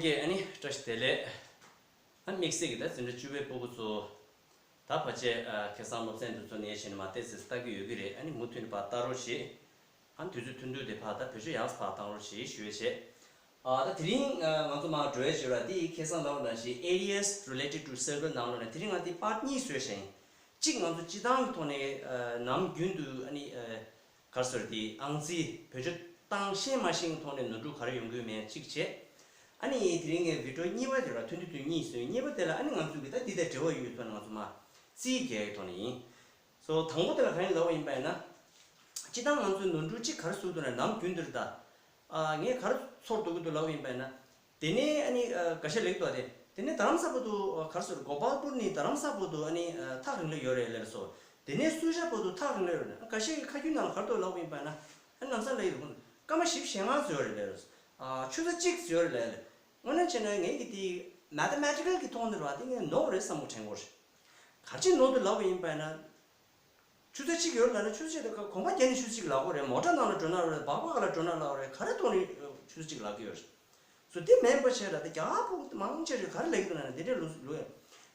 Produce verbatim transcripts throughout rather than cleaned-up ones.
ཀྱེ་ཨ་ནི་བཀྲ་ཤིས་བདེ་ལེགས། ཨ་དམིགས་བསལ་གྱི་ད་འཛིན་གྲྭ་བཅུ་པའི་སྤུ་གུ་ཚོ་ད་ཕལ་ཆེར་ཨ་ཁ་སང་སློབ་ཚན་འདི་ཚོ་ནས་བྱས་ནས་མར་ཏོག་ཙམ་ལྟ་གི་ཡོད་ཀྱི་རེད། ཨ་ནི་མུ་མཐུད་ནས་ཕར་ལྟ་རོགས་བྱེད། ཨ་དུས་ཚོད་ཐུང་ཐུང་དེ་ཕར་ད་བེད་སྤྱོད་ཡག་ཕར་བཏང་རོགས་བྱེད་ཞུ་ཡས་བྱས། ཨ་ད་དེ་རིང་ཨ་ང་ཚོ་མར་འགྲོ་ཡས་བྱས་ར་དེ་ཁ་སང་ལབ་པ་ནང་བཞིན་areas related to circle ནང་ལོགས་ནས་དེ་རིང་ང་དེ་part གཉིས་བཟོས་ཤིང་། གཅིག་ང་ཚོ་སྤྱི་བཏང་གི་ཐོག་ནས་ཨ་ནམ་རྒྱུན་དུ་ཨ་ནི་ཨ། ག་རེ་ཟེར་དེ་ཨང་རྩིས་བེད་སྤྱོད་བཏང་ཤེས་མ་ཤེས་ཀྱི་ཐོག་ནས་ནོར་འཁྲུལ་ག་རེ་ཡོང་གི་ཡོད་མེད་གཅིག་བྱས། ཨ་ནི་དེ་རིང་ངས་video གཉིས་པ་དེ་ལ་ཐུང་ཐུང་ཐུང་གཉིས་བཟོས། གཉིས་པ་དེ་ལ་ཨ་ནི་ང་ཚོས་ཀྱི་ད་འདི་དང་འབྲེལ་བ་ཡོད་ཐོག་ནས་ང་ཚོ་མར་རྩིས་རྒྱག་གི་ཐོག་ནས་ཡིན། སོ་དང་པོ་དེ་ལ་ག་རེ་ལབ་པ་ཡིན་པ་ཡིན་ན། སྤྱི་བཏང་ང་ཚོས་ནོར་འཁྲུལ་གཅིག་ག་རེ་བཟོ་འདུག་ན་ནམ་རྒྱུན་དུ་རེད་ད། ཨ་ངས་ག་རེ་ཚོར་འདུག་གི་འདུག་ལབ་པ་ཡིན་པ་ཡིན་ན། དེ་ནས་ཨ་ནི་ཨ་འགའ་ཤས་ལེགས་འདུག་སྟེ། དེ་ནས་རྡ་རམ་ས་ལ་དུ་ཨ་ག་རེ་ཟེར་གོ་པལ་པུར་ནས་རྡ་རམ་ས་ལ་དུ་ཨ་ནི་ཨ་ཐག་རིང་ལོས་ཡོད་རེད་ལབ་སོང་། དེ་ནས་སུ་ཇཱ་པུར་དུ་ཐག་རིང་ལོས་ཡོད་རེད། འགའ་ཤས་ཀྱི་ཁ་རྒྱུན་ནང་ལ་ག་རེ་འདུག་ལབ་པ་ཡིན་པ་ན། ཨ་ལམ་སང་ལབ་ཡོད་འདུག་སྐར་མ་བཞི་བཅུ་ཞེ་ལྔ་ཙམ་ཡོད་རེད་ལབ། ཨ་ཆུ་ཚོད་གཅིག་ཙམ་ཡོད་རེད་ལབ། དངོས་གནས་བྱས་ན་ངས་ཀྱི་དེ་mathematical གི་ཐོག་ནས་ར་དེ་ངས་ནོར་རེད་བསམ་གྱི་དྲན་གྱི་ཡོད་རེད། ག་རེ་བྱས་ནོར་འདུག་ལབ་པ་ཡིན་པ་ན། ཆུ་ཚོད་གཅིག་ཡོད་ལབ་ན་ཆུ་ཚོད་གཅིག་དང་གོམ་པ་བརྒྱབ་ནས་ཆུ་ཚོད་གཅིག་ལབ་དགོས་རེད། མོ་ཊ་ནང་ལ་འགྲོ་ན་རེད། སྦག་སྦག་ལ་འགྲོ་ན་ལབ་རེད། ག་རེ་ཐོག་ནས་ཆུ་ཚོད་གཅིག་ལབ་ཀྱི་ཡོད་རེད། སོ་དེ་མིན་པ་བྱས་ར་དེ་རྒྱ་གར་ཕྲུ་གུ་མང་ཆེ་རེད། ག་རེ་ལབ་ཀྱི་འདུག་ན་དེ་འདྲའི་ལུགས་ལུགས་ཡ།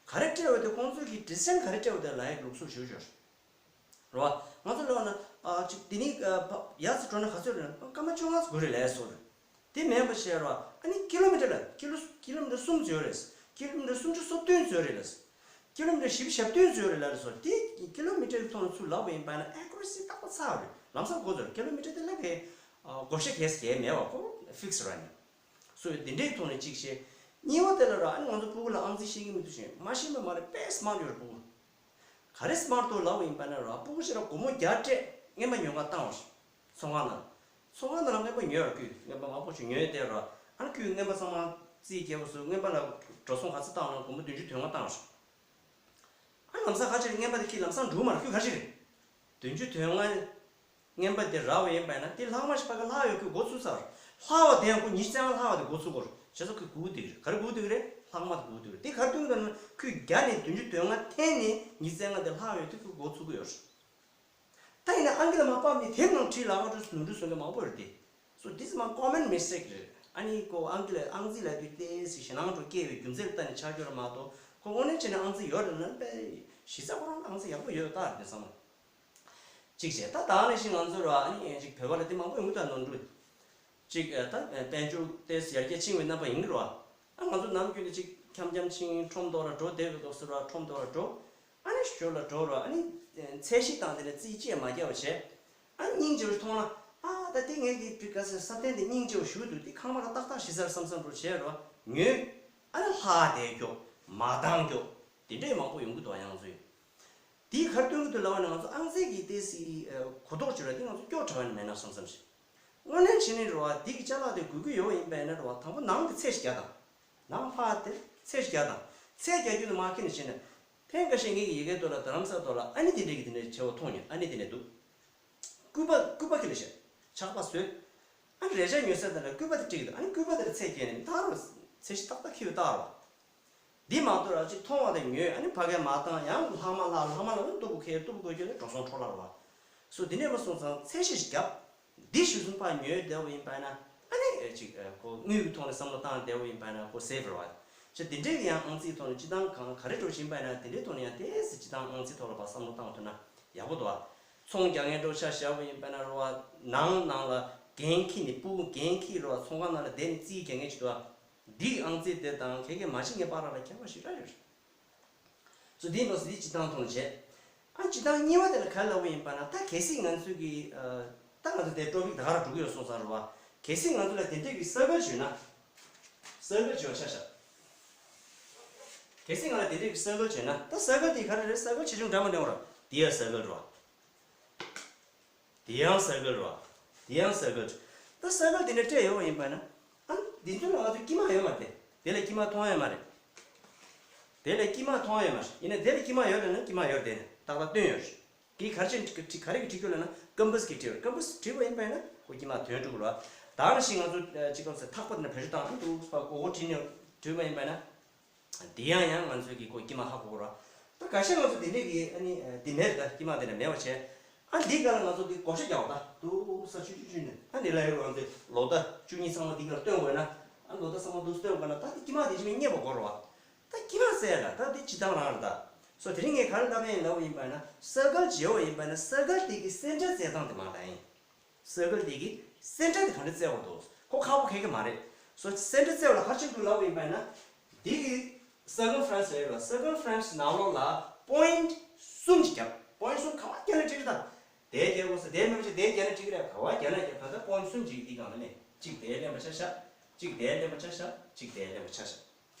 ག་རེ་སྤྲད་པ་དེ་ཁོང་ཚོས་ཀྱི་decision ག་རེ་སྤྲད་པ་དེ་ལབ་ཡ་ལུགས་སྲོལ་ཞིག་ཡོད་རེད། རེད་བ། ང་ཚོ་ལབ་ན་ཨ་ཅིག་དེ་ནི་ཨ་ཕ་ཡར་ཙམ་འགྲོ་ན་ག་ཚོད་རེད། སྐར་མ་བཅོ་ལྔ་ཙམ་འགོར་རེད་ལབ་སོང་རེད། དེ་མིན་པ་བྱས་ར་ཨ་ནི་ཀི་ལོ་མི་ཊར་ལ་ཀི་ལོ་ཀི་ལོ་མི་ཊར་གསུམ་ཙམ་ཡོད་རེད། ཀི་ལོ་མི་ཊར་སུམ་ཅུ་སོ་བདུན་ཙམ་ཡོད་རེད་ལབ། ཀི་ལོ་མི་ཊར་བཞི་བཅུ་ཞེ་བདུན་ཙམ་ཡོད་རེད་ལབ་སོང་། དེ་ཀི་ལོ་མི་ཊར་གྱི་ཐོག་ནས་ཚུར་ལབ་པ་ཡིན་པ་ན་accuracy ཏག་ཏག་ཚར་བ་རེད། ལམ་སང་གོ་ཚོད་ཀི་ལོ་མི་ཊར་དེ་ལ་གའི་ཨ་བགོ་བཤའ་གལ་སྲིད་གལ་མེད་པ་ཁོ་ཕིག་སི་ར་ནི། སོ་དེ་འདྲའི་ཐོག་ནས་གཅིག་བཤད། གཉིས་པ་དེ་ལ་ར་ཨ་ནི་ང་ཚོ་ཕྲུ་གུ་ལ་ཨང་རྩིས་ཤེས་ཀྱི་མི་འདུག་ཞེས་མ་ཤེས་པ་མ་རེད། དཔེ་སི་མཱར་ཊི་ཡོད་རེད་ཕྲུ་གུ། ག་རེ་སི་མཱར་ཊི་འདུག་ལབ་པ་ཡིན་པ་ན་ར་ཕྲུ་གུ་ཞིག་ལ་སྒོར་མོ་བརྒྱ་སྤྲད་རྔན་པ་ཉོ་ག་བཏང་བ་རེད། ཚོང་ཁང་ནང་། ཚོང་ཁང་ནང་ལ་རྔན་པ་ཉོས་ར་ཁོས་རྔན་པ་མང་པོ་ཞིག་ཉོས་ཏེ་ར་ཨ་ནི་ཁོས་རྔན་པ་ཚང་མ་རྩིས་རྒྱག་པ་སོ་རྔན་པ་ལ་འགྲོ་སོང་ག་ཚོད་བཏང་ན་སྒོར་མོ་བདུན་ཅུ་དོན་ལྔ་བཏང་བ་རེད། ཨ་ལམ་སང་ག་ཅིག་རེད། རྔན་པ་དེ་ཁྱེད་ལམ་སང་འགྲུབ་མ་རེད། ཁྱོད་ག་ཅིག་རེད། བདུན་ཅུ་དོན་ལྔ། རྔན་པ་དེ་རག་པ་ཡིན་པ་ཡིན་ན་དེ་ལྷག་མ་ཞིག་ཕ་གི་ལྷག་ཡོད་ཁོས་འགོ་ཚུགས་ཚར། ལྷག་པ་དེ་ཡང་ཁོ་ཉི་ཤུ་རྩ་ལྔ་ལྷག་པ་དེ་འགོ་ཚུགས་དགོས་རེད། བྱས་ཙང་ཁོས་སྒུག་བསྡད་ཀྱི་རེད། ག་རེ་སྒུག་བསྡད་ཀྱི་རེད། ལྷག་མ་དེ་སྒུག་བསྡད་ཀྱི་རེད། དེ་ག་རེ་སྟོན་གྱི་འདུག་ན་ཁོས་བརྒྱ་ནས་བདུན་ཅུ་དོན་ལྔ་འཐེན་ནས་ཉི་ཤུ་རྩ་ལྔ་དེ་ལྷག་ཡོད་དེ་ཁོས་འགོ་ཚུགས་ཀྱི་ཡོད་རེད། ད་ཡིན་ན་ཨང་ཀི་ལ་མར་ཕབ་ནས་དེབ་ནང་བྲིས་ལབ་པ་འགྲོ་ནོར་འཁྲུལ་བཟོ་མཁན་མང་པོ་ཡོད་རེད་དེ། So this is my common mistake རེད། ཨ་ནི་ཁོ་ཨང་ཀི་ལ་ཨང་རྩིས་ལབ་དུས་ཏོག་ཙམ་ཞེད་སྣང་འདྲ་སྐྱེ་བའི་རྒྱུ་མཚན་ལྟ་ནས་ཆགས་ཀྱི་རེད་མ་གཏོགས་ཁོ་དངོས་གནས་བྱས་ན་ཨང་རྩིས་ཡོད་རེད་ན་དཔེ་གཞི་རྩ་ཁོ་རང་ཨང་རྩིས་ཡག་པོ་ཡོད་རྟགས་རེད་དེ་བསམ་བློ། གཅིག་བྱས། ད་ད་ནང་བཞིན་ང་ཚོ་ར་ཨ་ནི་ཅིག་བོད་པ་ལ་དེ་མང་པོ་ཡོང་གི་འདུག་ནོར་འཁྲུལ། གཅིག་ད་དཔལ་འབྱོར་ཏོག་ཙམ་ཡར་རྒྱས་ཕྱིན་པའི་རྣམ་པ་ཡིན་གྱི་རེད་བ། ཨ་ང་ཚོ་ནམ་རྒྱུན་དུ་ཅིག་འཁྱམ་འཁྱམ་ཕྱིན་ཁྲོམ་ཐོག་ལ་འགྲོ་བསྡད་པའི་སྐབས་སུ་ར་ཁྲོམ་ཐོག་ལ་འགྲོ། ཨ་ནི་ཞོར་ལ་འགྲོ་ར་ཨ་ནི་ཚད་གཞི་དང་དེ་ནས་རྩིས་བཅད་མ་རྒྱག་པ་བྱས། ཨ་སྙིང་རྗེ་བོ་མཐོང་ན། ཨ་ད་དེ་ངས་ཀྱི་པི་ཀ་སི་ས་བརྟན་དེ་སྙིང་རྗེ་བོ་ཞུ་འདུག་དེ་ཁང་པ་ལ་ཏག་ཏག་ཞིག་ཟེར་བསམ་བསམ་འགྲོ་བྱས་ར་ཉོས། ཨ་ནི་ལྷག་བསྡད་མགྱོགས་མ་བཏང་མགྱོགས་དེ་འདྲས་མང་པོ་ཡོང་གི་འདུག་ཡང་ཚོས། དེས་ག་རེ་སྟོན་གྱི་འདུག་ལབ་པ་ན་ང་ཚོ་ཨང་རྩིས་ཀྱི་ཏོག་ཙམ་གོ་རྟོགས་བྱེད་ར་དེ་ང་ཚོ་སྐྱོ་དྲགས་པ་ནི་མེད་ན་བསམ་བསམ་ཞིག་དངོས་གནས་བྱས་ནས་རེད་བ་འདི་གི་ཅ་ལག་དེ་དགོས་ཀྱི་ཡོད་པ་ཡིན་པ་ཡིན་ན་རེད་བ་དང་པོ་ནང་གི་ཚད་ཞིག་རྒྱག་དང་། ནང་ལྷག་དེ་ཚད་ཞིག་རྒྱག་དང་། ཚད་རྒྱག་རྒྱུ་ནི་མ་ཁེ་ནས་བྱས་ན། ཕན་ཁ་ཤས་ངེད་ཀྱི་ཡི་གེ་ཐོག་ལ་རྡ་རམ་ས་ཐོག་ལ་ཨ་ནི་དེ་འདྲས་ཀྱི་དེ་འདྲས་བྱེད་པ་མཐོང་མྱོང་། ཨ་ནི་དེ་འདྲས་འདུག་སྐུད་པ་སྐུད་པ་ཁེ་ལས་བཤད། ཆག་པ་བཟོས། ཨ་ནི་རས་ཆ་ཉོ་ས་དེ་ལ་སྐུད་པ་དེ་སྤྲད་ཀྱི་འདུག་ཨ་ནི་སྐུད་པ་དེ་ལ་ཚད་བརྒྱབ་ནས་ད་རུང་ཚད་གཞི་ཏག་ཏག་འཁྱེར་ཡོད་ད་རུང་། འདི་མ་གཏོགས་ར་ཅིག་མཐོང་བ་དེ་ཉོས་ཨ་ནི་ཕ་གིར་མ་བཏང་ཡང་ལྷག་མ་ལྷག་ལྷག་མ་ལྷག་ནི་སྟུག་པོ་ཁེལ་སྟུག་པོ་དགོས་ཀྱི་ལ་འགྲོ་སོང་འཕྲོ་བརླག་རེད་བ། སོ་འདི་འདྲས་མ་སོང་ཙང་ཚད་གཞི་ཞིག་བརྒྱབ། འདི་གཞི་བཟུང་ཕར་ཉོས་བསྡད་པ་ཡིན་པ་ན་ཨ་ནི་ཅིག་ཁོ་དངུལ་གྱི་ཐོག་ནས་བསམ་བློ་བཏང་བསྡད་པ་ཡིན་པ་ན་ཁོ་སེབ་རེད་བ། ཅིག་འདི་འདྲས་ཀྱི་ཡང་ཨང་རྩིས་ཐོག་ནས་སྤྱི་བཏང་གང་ག་རེ་འགྲོ་བཞིན་པ་ཡིན་ན་དེ་འདྲས་ཐོག་ནས་ཡང་ཏོག་ཙམ་སྤྱི་བཏང་ཨང་རྩིས་ཐོག་ལ་ཕར་བསམ་བློ་བཏང་ཐུབ་ན་ཡག་པོ་འདུག་བ། ཚོང་རྒྱག་མཁན་འདྲ་ཆ་བཞག་པ་ཡིན་པ་ན་རེད་བ། ནང་ནང་ལ་འགན་འཁྱེར་ནས་སྤུ་གུ་འགན་འཁྱེར་རེད་བ་ཚོང་ཁང་ནང་ལ་བསྡད་ནས་རྩིས་རྒྱག་མཁན་ཅིག་འདུག་བ། འདིའི་ཨང་རྩིས་དེ་དང་ཁེ་ཁེ་མ་བྱེད་མཁན་བར་ལ་ཁྱད་པར་ཞེ་དྲག་ཡོད་རེད། སོ་དེའི་ནང་སོ་དེ་སྤྱི་བཏང་མཐོང་བྱས། ཨ་སྤྱི་བཏང་གཉིས་པ་དེ་ལ་ག་རེ་ལབ་པ་ཡིན་པ་ན་ད་གལ་སྲིད་ང་ཚོས་ཀྱི་ཨ་ད་ང་ཚོ་དེ་ཊོ་པིག་ད་ག་རང་འགྲོ་གི་ཡོད་སོང་ཙང་རེད་བ། གལ་སྲིད་ང་ཚོ་ལ་དེ་འདྲས་ཀྱི་སར་ཀལ་བྱོས་ན། སར་ཀལ་བྱོས་ཆ་བཞག་གལ་སྲིད་ང་ལ་དེ་འདྲས་ཀྱི་སར་ཀལ་བྱོས་ན་ད་སར་ཀལ་དེ་ག་རེ་རེད། སར་ཀལ་ཆེ་ཆུང་འདྲ་མི་འདྲ་བ་རེད། དེ་ཡང་སར་ཀལ་རེད་བ། དེ་ཡང་སར་ཀལ་རེད་བ། དེ་ཡང་སར་ཀལ། ད་སར་ཀལ་དེ་འདྲ་སྤྲད་ཡོད་པ་ཡིན་པ་ན། ཨ་འདི་ཚོ་ལ་ང་ཚོ་དཀྱིལ་མ་ཡོད་མ་རེད། དེ་ལ་དཀྱིལ་མ་མཐོང་ཡ་མ་རེད། དེ་ལ་དཀྱིལ་མ་མཐོང་ཡ་མ་རེད། ཡིན་ན་དེ་ལ་དཀྱིལ་མ་ཡོད་ལབ་ན་དཀྱིལ་མ་ཡོད་དེ་ནས་ཏག་ཏག་སྟོན་ཡོད་རེད། གི་ག་རེ་བྱས་ག་རེ་གི་བྲིས་རྒྱུ་ལབ་ན་ཀམ་པས་གི་བྲིས་པ་རེད། ཀམ་པས་བྲིས་པ་ཡིན་པ་ཡིན་ན་ཁོ་དཀྱིལ་མ་དོན་འགྲུབ་རེད་བ། ད་ནང་བཞིན་ང་ཚོ་ཅིག་ཀམ་པས་ཐག་པ་དེ་ནས་བེད་སྤྱོད་བཏང་ཨ་འདུག་སྤ་གོ་གོ་བྲིས་ནས་བྲིས་པ་ཡིན་པ་ཡིན་ན། དེ་ཡང་ཡང་ང་ཚོས་ཀྱི་ཁོ་དཀྱིལ་མ་ཧ་གོ་ར། ད་ཁ་ཤས་ང་ཚོ་དེ་འདྲས་ཀྱི་ཨ་ནི་འདི་མེད་ད་དཀྱིལ་མ་དེ་འདྲ་མེད་པ་བྱས། ཨ་འདི་ག་ལ་ང་ཚོ་འདི་བགོ་བཤའ་རྒྱག་པ་ད་དུ་ས་བཅུ་བཅུ་བཅུ་ནས་ཨ་འདི་ལ་ཡོད་ང་ཚོས་ལོ་ད་བཅུ་གཉིས་ཚང་མ་འདི་ག་ལ་སྟོན་དགོས་ན། ཨ་ལོ་ད་ཚང་མ་འདུག་སྟོན་དགོས་ན་ད་དེ་དཀྱིལ་མ་དེ་ཅི་མི་རྙེད་པ་དགོས་རེད་བ། ད་དཀྱིལ་མ་བཙལ་ལ་ད་དེ་སྤྱི་བཏང་རང་རེད་ད། སོ་དེ་རིང་ངས་ག་རེ་ལབ་ཡིན་ལབ་ཡིན་པ་ན་སར་ཀལ་བྱེད་འོ་ཡིན་པ་ན་སར་ཀལ་དེ་གི་སེན་ཊར་བཙལ་སྟངས་དེ་མ་ད་ཡིན། སར་ཀལ་དེ་གི་སེན་ཊར་དེ་ག་འདྲ་བཙལ་དགོས་འདུག་ཁོ་ཁག་པོ་ག་གི་མ་རེད། སོ་སེན་ཊར་བཙལ་བ་ལ་ག་རེ་བྱེད་འདུག་ལབ་ཡིན་པ་ན། འདི་གི་སར་ཀམ་ཕ་རན་སི་རེད་བ། སར་ཀམ་ཕ་རན་སི་ནང་ལོགས་ལ་པོ་ཡིན་ཊི་གསུམ་ཅིག་བརྒྱབ། པོ་ཡིན་ཊི་གསུམ་ག་བ་བརྒྱབ་ན་འགྲིག་རེད་ད། དེ་བརྒྱབ་དགོས་སོ་དེ་མེད་པ་ཅིག་དེ་བརྒྱབ་ན་འགྲིག་གི་རེད། ག་བ་བརྒྱབ་ན་བརྒྱབ། ད་ལྟ་པོ་ཡིན་ཊི་གསུམ་ཅིག་འདི་སྒང་ལ་ནས་གཅིག་དེ་ལེན་པ་ཆ་བཞག་གཅིག་དེ་ལེན་པ་ཆ་བཞག་གཅིག་དེ་ལེན་པ་ཆ་བཞག་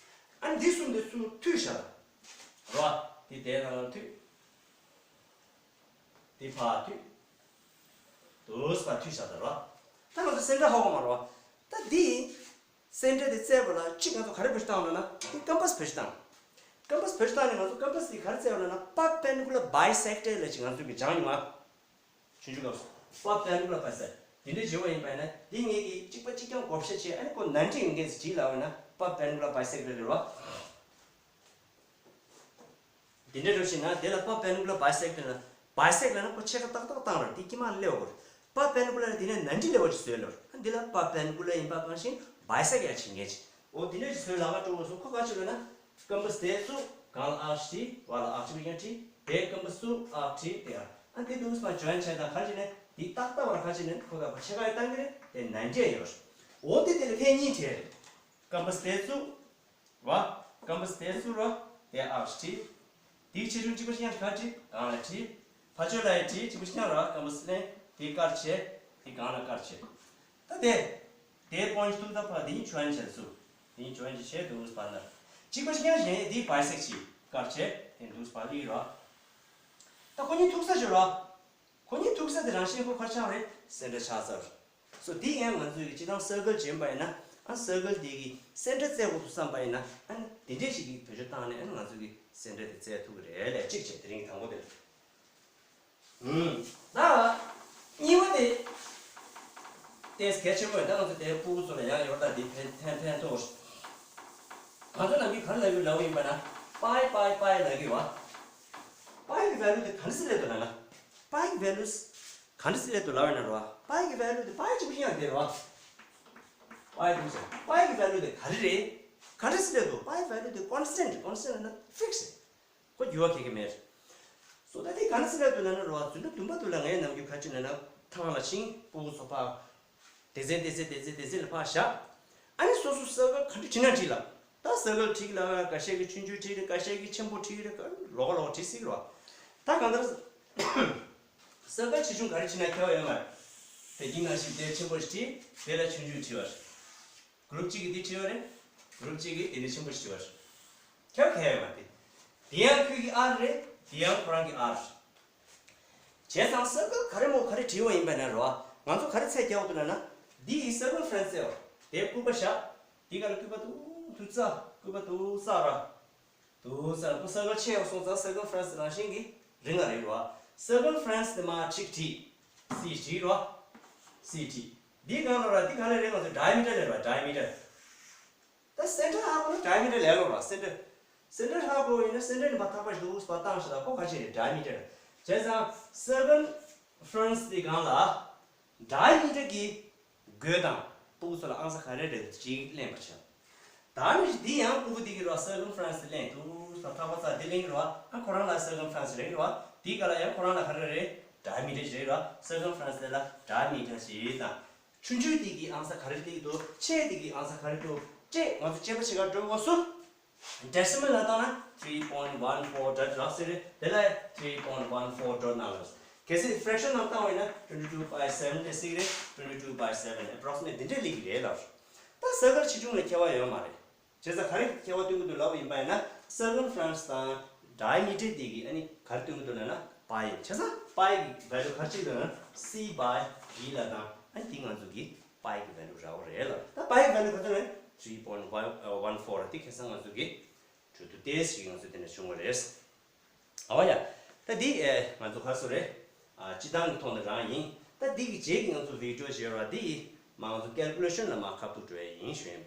ཨ་ནི་འདི་གསུམ་འདི་ཚུར་མཐུད་བཞག་ད། རེད་བ། འདི་དེ་ནང་ལ་མཐུད། འདི་ཕར་མཐུད། འདུག་སེ་ཕར་མཐུད་བཞག་ད་རེད་བ། ད་ང་ཚོ་སེན་ཊར་ཧ་གོ་མ་རེད་བ། ད་འདི། སེན་ཊར་དེ་བཙལ་བ་ལ་གཅིག་ང་ཚོ་ག་རེ་བེད་སྤྱོད་བཏང་ལབ་ན་དེ་ཀམ་པ་སི་བེད་སྤྱོད་བཏང་། ཀམ་པ་སི་བེད་སྤྱོད་བཏང་ནས་ང་ཚོ་ཀམ་པ་སི་དེ་ག་རེ་བཙལ་བ་ལབ་ན་པར་པེན་ཌི་ཀུ་ལར་བྷའི་སེག་ཊར་ལབ་ཅིག་ང་ཚོ་གི་སྦྱངས་ཡོང་ང་། ཆུང་ཆུང་སྐབས་སུ་པར་པེན་ཌི་ཀུ་ལར་བྷའི་སེག་ཊར་དེ་འདྲ་བྱེད་པ་ཡིན་པ་ཡིན་ན་འདི་ངེད་ཀྱིས་གཅིག་པ་གཅིག་རྐྱང་བགོ་བཤའ་བྱས་ཨ་ནི་ཁོ་ནའིན་ཊི་ཨེང་གལ་སི་བྱེད་ལབ་པ་ཡིན་ན་པར་པེན་ཌི་ཀུ་ལར་བྷའི་སེག་ཊར་རེད་བ། དེ་འདྲ་འགྲོ་ཞིག་ན་དེ་ལ་པར་པེན་ཌི་ཀུ་ལར་བྷའི་སེག་ཊར་ལ། བྷའི་སེག་ལབ་ན་ཁོ་ཕྱེད་ཀ་ཏག་ཏག་བཏང་ར་དེ་དཀྱིལ་མ་སླེབས་དགོས། པར་པེན་ཌི་ཀུ་ལར་དེ་ནས་ནའིན་ཊི་ལེ་ཝལ་ཅིག་བཟོས་ལབ། ཨ་འདི་ལ་པར་པེན་ཌི་ཀུ་ལར་ཡིན་པ་གང་ཞིག་བྷའི་སེག་ཡང་བྱེད་མཁན་ཅིག་འོ་དེ་འདྲ་ཞིག་བཟོས་ལག་པ་སྤྲོད་དགོས་སོ་ཁོ་ག་ཅིག་ལབ་ན། ཀམ་པ་སི་དེ་བཙུགས་སྒང་ལ་ཨར་ཁྲིད་བར་ལ་ཨར་ཁྲིད་པ་ཡང་ཁྲིད་དེ་ཀམ་པ་སི་བཙུགས་ཨར་ཁྲིད་དེ་ཨ་ཨ་དེ་འདུག་སེ་མ་ཇོ་ཡིན་བྱས་དང་ག་ཅིག་ནས་དེ་ཏག་ཏག་བར་ག་ཅིག་ནས་ཁོ་ག་པ་ཕྱེད་ཀ་ཡང་བཏང་གི་རེད་དེ་ནའིན་ཊི་ཡོད། འོ་དེ་དེ་ལ་ཕན་གཉིས་བྲལ་རེད། ཀམ་པ་སི་དེ་བཙུགས། ར། ཀམ་པ་སི་དེ་ཚུར་ར། དེ་ཨར་ཁྲིད། དེའི་ཆེ་ཆུང་གཅིག་པ་གཅིག་རྐྱང་ག་ཁྲིད་གང་ལ་ཁྲིད། ཕ་ཆོས་ལ་ཡི་ཁྲིད་གཅིག་པ་གཅིག་རྐྱང་ར་ཀམ་པ་སི་ལེན་དེ་དཀར་ཆེ། དེ་གང་ལ་དཀར་ཆེ། ད་དེ། དེ་པོ་ཡིན་ཊི་ཐུག་ད་ཕ་དེ་ཡིན་ཇོ་ཡིན་བྱས་སུ། དེ་ཡིན་ཇོ་ཡིན་བྱས་འདུག་པ་ན། གཅིག་པ་གཅིག་རྐྱང་གཞན་ཡིན་དེ་བྷའི་སེག་བྱས་དཀར་ཆེ་དེ་འདུག་པ་ལི་ར། ད་ཁོ་གཉིས་ཐུག་ས་བྱོས་ར། ཁོ་གཉིས་ཐུག་ས་དེ་རང་བཞིན་ཁོ་ཁར་ཆགས་རེད་སེན་ཊར་ཆགས་ཚར། སོ་དེ་ཡང་ང་ཚོས་ཀྱི་སྤྱི་བཏང་སར་ཀལ་བྱེད་པ་ཡིན་ན་ཨ་སར་ཀལ་དེ་གི་སེན་ཊར་བཙལ་དགོས་འདུག་བསམ་པ་ཡིན་ན་ཨ་དེ་འདྲས་ཞིག་གི་བེད་སྤྱོད་བཏང་ནས་ཨ་ང་ཚོས་ཀྱི་སེན་ཊར་དེ་བཙལ་ཐུབ་ཀྱི་རེད་ལས་གཅིག་བྱས་དེ་རིང་དང་པོ་དེ་རེད། ད་གཉིས་པ་དེ་ཏེས་གལ་ཆེན་པོ་ཡིན། ད་ང་ཚོ་དེ་ཕྲུ་གུ་ཚོ་ལ་ཡང་ཡོད་ད་དེ་ཕན་ཕན་ཕན་ཐོགས། ང་ཚོ་ནམ་རྒྱུན་ག་རེ་ལབ་ཡོད་ལབ་ཡིན་པ་ན་པའི་པའི་པའི་ལབ་ཀྱི་བ། པའི་གི་ཝེ་ལུ་དེ་ག་འདྲ་སེ་སླེབས་འདུག་ལབ་ན། པའི་གི་ཝེ་ལུ་ག་འདྲ་སེ་སླེབས་འདུག་ལབ་ཡོད་ན་རོ། པའི་གི་ཝེ་ལུ་དེ་པའི་གཅིག་པུ་ཤིང་ཡང་དེ་རོ། པའི་དེ་ཚོ་པའི་གི་ཝེ་ལུ་དེ་ག་རེ་རེད། ག་འདྲ་སེ་སླེབས་འདུག་པའི་ཝེ་ལུ་དེ་ཀོན་སི་ཊན་ཊི་ཀོན་སི་ཊན་ཊི་ན་ཕིག་སི་རེད། ཁོ་འགྱུར་བ་ག་གེ་མེད། སོ་ད་དེ་ག་འདྲ་སེ་སླེབས་འདུག་ལབ་ན་རོ། རྫུན་དུ་དུམ་པ་དུ་ལ་ངའི་ནམ་རྒྱུན་ག་ཅི་ལབ་ན་ཐང་ལ་ཤིང་ཕྲུ་གུ་ཚོ་ཕ། སྡེ་ཚན་སྡེ་ཚན་སྡེ་ཚན་སྡེ་ཚན་ལ་ཕར་བཞག་ཨ་ནི་སོ་སོ་སར་ཀལ་ག་འདྲ་བྲིས་ན་འགྲིག་ལ། ད་སར་ཀལ་བྲིས་ལ་འགའ་ཤས་ཀྱིས་ཆུང་ཆུང་བྲིས་རེད། འགའ་ཤས་ཀྱིས་ཆེན་པོ་བྲིས་རེད། ལོགས་ལོགས་བྲིས་སྲིད་རོ། ད་གང་ལྟར་སར་ཀལ་ཆེ་ཆུང་ག་རེ་བྲིས་ན་ཁྱད་པར་ཡོད་མ་རེད། དེ་གི་ནང་བཞིན་དེ་ཆེན་པོ་ཞིག་བྲིས་དེ་ལ་ཆུང་ཆུང་བྲིས་པ་རེད། གུ་རུབ་གཅིག་གིས་འདི་བྲིས་པ་རེད། གུ་རུབ་གཅིག་གིས་དེ་ནས་ཆེན་པོ་ཞིག་བྲིས་པ་རེད། ཁྱད་པར་གང་ཡང་ཡོད་མ་རེད། དེ་ཡང་ཁོས་ཀྱི་ཨར་རེད། དེ་ཡང་ཁོ་རང་གི་ཨར་རེད། བྱས་ཙང་སར་ཀལ་ག་རེ་མོ་ག་རེ་བྲིས་པ་ཡིན་པ་ན་རོ། ང་ཚོ་ག་རེ་ཚད་རྒྱག་འདུག་ལབ་ན། འདི་ཡི་སར་ཀམ་ཕ་རན་སི་ཟེར་བ། དེ་སྐུད་པ་བཞག་འདི་ག་ལ་སྐུད་པ་ཏུ་ཏུ་ཙ་སྐུད་པ་ཏུ་ཙ་ར། ཏུ་ཙ་ར་ཁོ་སར་ཀལ་ཆེ་བ་སོང་ཙང་སར་ཀམ་ཕ་རན་སི་རང་བཞིན་གྱིས་རིང་ང་རེད་རོ། སར་ཀམ་ཕ་རན་སི་དེ་མ་ཁྲིག་བྲིས། སི་བྲིས་རོ། སི་བྲིས། འདི་གང་ལ་ར་འདི་ག་ལ་རེད། ང་ཚོ་ཌའི་མི་ཊར་ལ་རོ། ཌའི་མི་ཊར། ད་སེན་ཊར་ཧ་གོ་ན་ཌའི་མི་ཊར་ལས་ལོ་ར། སེན་ཊར། སེན་ཊར་ཧ་གོ་ཡིན་ན་སེན་ཊར་ནི་མ་ཐག་པ་ཞིག་འདུག་པ་བཏང་ཤག་ད་ཁོ་ག་ཅི་རེད། ཌའི་མི་ཊར། བྱས་ཙང་སར་ཀམ་ཕ་རན་སི་དེ་སྒང་ལ་ཌའི་མི་ཊར་གྱི་སྒོ་དང་ཕྲུ་གུ་ཚོ་ལ་ཨང་ས་ག་རེ་རེད་ཅིག་ལེན་པ་བྱ། ད་ནི་འདི་ཡང་ཕྲུ་གུ་དེ་གི་རོ་སར་ཀམ་ཕ་རན་སི་ལེན་འདུག་ད་ཐག་པ་ཚ་དེ་ལེན་གི་རོ། ཨ་ཁོ་རང་ལ་སར་ཀམ་ཕ་རན་སི་རེད་གི་རོ། དེ་ག་ལ་ཡང་ཁོ་རང་ལ་ག་རེ་རེད། ཌའི་མི་ཊར་ཞིག་རེད་རོ། སར་ཀམ་ཕ་རན་སི་དེ་ལ་ཌའི་མི་ཊར་ཞིག་དང་། ཆུང་ཆུང་དེ་གི་ཨང་ས་ག་རེ་སླེབས་འདུག་ཆེ་དེ་གི་ཨང་ས་ག་རེ་འདུག་ཅེས་ང་ཚོ་དཔྱད་པ་བྱེད་གར་འགྲོ་དགོས་སོ། ཌེ་སི་མལ་ལ་བཏང་ན་three point one four dot རག་སྲིད་རེད། དེ་ལ་three point one four dot ནང་ལ། གལ་སྲིད་ཕེ་རེག་ཤན་ནང་བཏང་བ་ཡིན་ན་twenty two by seven སླེབས་སྲིད་རེད། twenty two by seven approximate འདི་འདྲས་སླེབས་ཀྱི་རེད་ལབ། ད་སར་ཀལ་ཆེ་ཆུང་ལ་ཁྱད་པར་ཡོད་མ་རེད། བྱས་ཙང་ག་རེ་ཁྱད་པར་སྟོན་གྱི་འདུག་ལབ་པ་ཡིན་པ་ཡིན་ན་སར་ཀམ་ཕ་རན་སི་དང་ཌའི་མི་ཊར་དེ་གི་ཨ་ནི་ག་རེ་སྟོན་གྱི་འདུག་ལབ་ན་པའི་ཡིན། བྱས་ཙང་པའི་གི་ཝེ་ལུ་ག་རེ་བྱེད་ཀྱི་འདུག་ལབ་ན་C by D ལ་དང་ཨ་ནི་དེ་ང་ཚོ་གི་པའི་གི་ཝེ་ལུ་རག་པ་རེད་ལབ། ད་པའི་གི་ཝེ་ལུ་ག་ཚོད་རེད། three point one four དེ་ཁ་སང་ང་ཚོ་གི་འཕྲོ་མཐུད་ཏེ་ཞིག་ང་ཚོ་དེ་ནས་བྱུང་བ་རེད། ཨ་བ་ཡ། ད་འདི་ཨེ་ང་ཚོ་ག་རེ་ཟེར་རེད། ཨ་སྤྱི་བཏང་གི་ཐོག་ནས་རང་ཡིན། ད་འདི་གི་རྗེས་ཀྱི་ང་ཚོ་བི་ཌི་ཡོ་བྱེད་ར་འདི་མ་ང་ཚོ་ཀལ་ཀུ་ལེ་ཤན་ལ་མ་ཁ་ཐུག་འགྲོ་ཡ་ཡིན་ཞུ་ཡིན།